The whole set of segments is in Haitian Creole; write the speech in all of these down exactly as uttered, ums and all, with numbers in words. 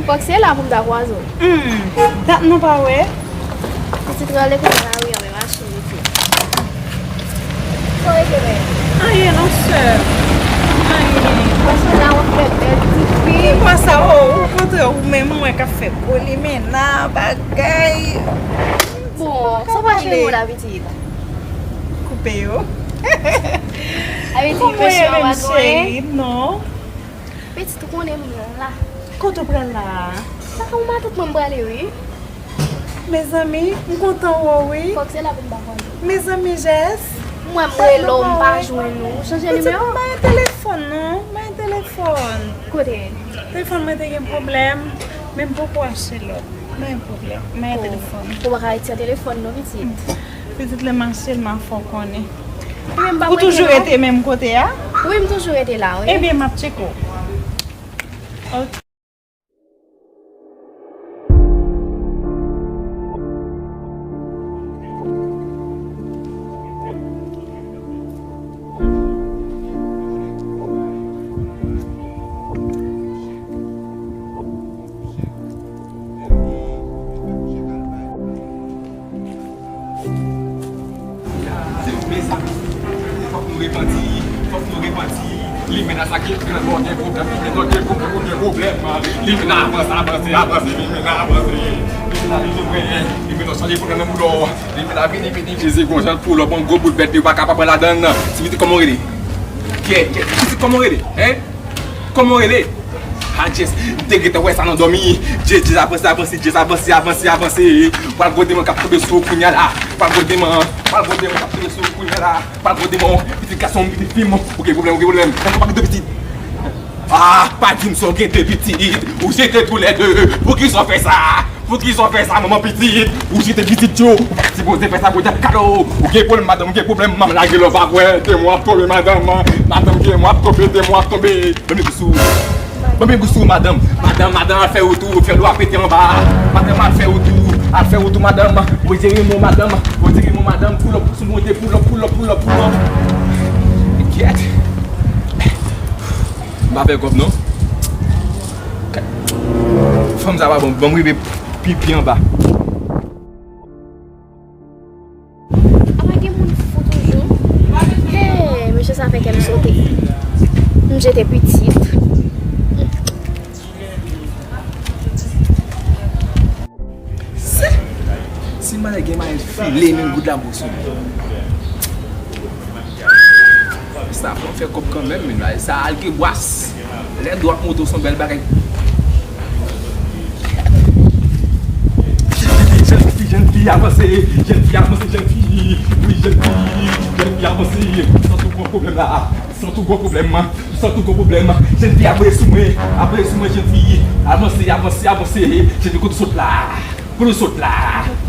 Fòk se la pou m ta kwaze w. Hmm, dat nou pa wè. Pitit rale kote lari an, men mache rete. Sa w rete wè? Anyen non, sè. Anyen. Paske la w ap fè bèl ti fi. Ki bò sa? O, okontrè, ou menm mwen k ap fè gwo limena, bagay. Bon, sa w pa cheri w la, pitit? Koupe yo. Koupe yo, menm cheri, non. Pitit, ou konnen m la. Kote w pral la a? Lakay yon matant mwen m prale, wi. Mezanmi, m kontan wè w, wi. Fòk se la pou m pa kwaze w. Mezanmi, Jès. Mwen, m rele w, m pa jwenn ou. Ou chanje nimewo? Pitit, m pa gen telefòn, non. M pa gen telefòn. Kote? Telefòn mwen te gen pwoblèm, men m poko achte lòt. M pa gen pwoblèm. M pa gen telefòn. Ou pa ka retire telefòn, non, pitit. Pitit, lè m achte l, m a fè w konnen. Ou toujou rete menm kote a? Wi, m toujou rete la, wi. Ebyen, m ap tcheke w. Ok. Mezanmi, fòk nou repanti, fòk nou repanti. Limena sa ki gran bò gen pwoblèm, gen bò gen pwoblèm, gen pwoblèm. Limena avanse, avanse, avanse, Limena avanse. Limena vin jwenn mwen, Limena chanje pwoblèm nan boulò. Limena vini, vini, vini, gon jan pou lòp, yon gwo bout bèt, li pa ka pa pran ladann. Ti pitit kòman w rele? Kè, kè, ti pitit kòman w rele? Hein? Kòman w rele? Ah, Jess, m te gentan wè sa nan dòmi. Jess, Jess, avanse, avanse, Jess, avanse, avanse, avanse. Pral gwo demon k ap tonbe sou ou kounya la. Pral gwo demon, pral gwo demon k ap tonbe sou ou kounya la. Pral gwo demon, pitit gason, pitit fi m. Ou gen pwoblèm, ou gen pwoblèm. Ou pa gen de pitit. Ah, pa di m sa w gen de pitit. Ou jete toulède. Poukisa w fè sa? Poukisa w fè sa, manman pitit? Ou jete pitit yo. Ou pa t sipoze fè sa pou dyab kado. Ou gen pwoblèm, madanm, ou gen pwoblèm, manman. Lage lòv avè. Demon ap tonbe, madanm. Madanm, demon ap tonbe, demon ap tonbe. Ban m gou sou. Ban m gou sou, madanm. Madanm, madanm, al fè wotou, fè dlo a pete anba. Madanm, al fè wotou, al fè wotou, madanm. Ou jere mò, madanm. Ou jere mò, madanm. Pull up, sou monte, pull up, pull up, pull up, pull up. Kyèt. M pa fè kòb, non. Fanm sa pa bon, ban m rive pi, pi anba. Apa gen moun fou toujou? Hey, mesye sa fè kè m sote. M jete pitit. Si, si m pa t gen mwayen file menm goud la m pou sou li. Sa fò fè kòb kanmenm, men bagay sa al gen bwas. Lè dwòt moto se yon bèl bagay. Jèn fi, jèn fi, avanse, jèn fi, avanse, jèn fi. Wi, jèn fi, jèn fi, avanse. Santi w gwo pwoblèm la. Santi w gwo pwoblèm. Santi w gwo pwoblèm. Jèn fi, avanse sou mwen. Avanse sou mwen, jèn fi. Avanse, avanse, avanse. Jèn fi, kote w sot la? Kote w sot la?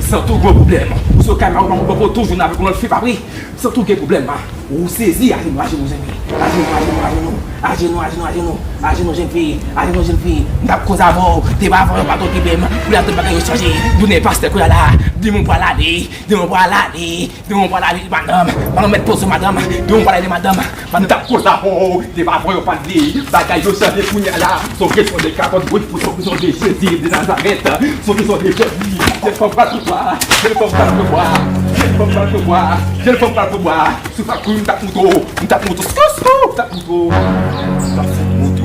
Santi w gwo pwoblèm. Ou sot kay la, ou pa konprann, ou toujou nan avèk yon lòt fi, pa vre? Santi w gen pwoblèm, a. Ou sezi, ajenou, ajenou, jèn fi. Ajenou, ajenou, ajenou. Ajenou, ajenou, ajenou. Ajenou, jèn fi. Ajenou, jèn fi. M t ap koze avè w. Te pa vre, ou pa t okipe m. Kounye a, tout bagay yo chanje. Tounen pastè, kounye a la. Demon pral ale. Demon pral ale. Demon pral ale, madanm. Madanm, mèt poze, madanm. Demon pral ale, madanm. M t ap koze avè w. Te pa vre, ou pa t vle. Bagay yo chanje kounye a la. Se yon kesyon de kapòt, wi, se yon kesyon de Jezi de Nazarèt. Se yon kesyon de Jezi. Jèn fanm pral pou bwa. Jèn fanm pral pou bwa. Jèn fanm pral pou bwa. Jèn fanm pral pou bwa. Sou sa kou m t ap moute w, m t ap moute w, sou, sou, m t ap moute w. M t ap moute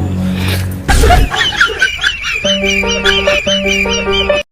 w.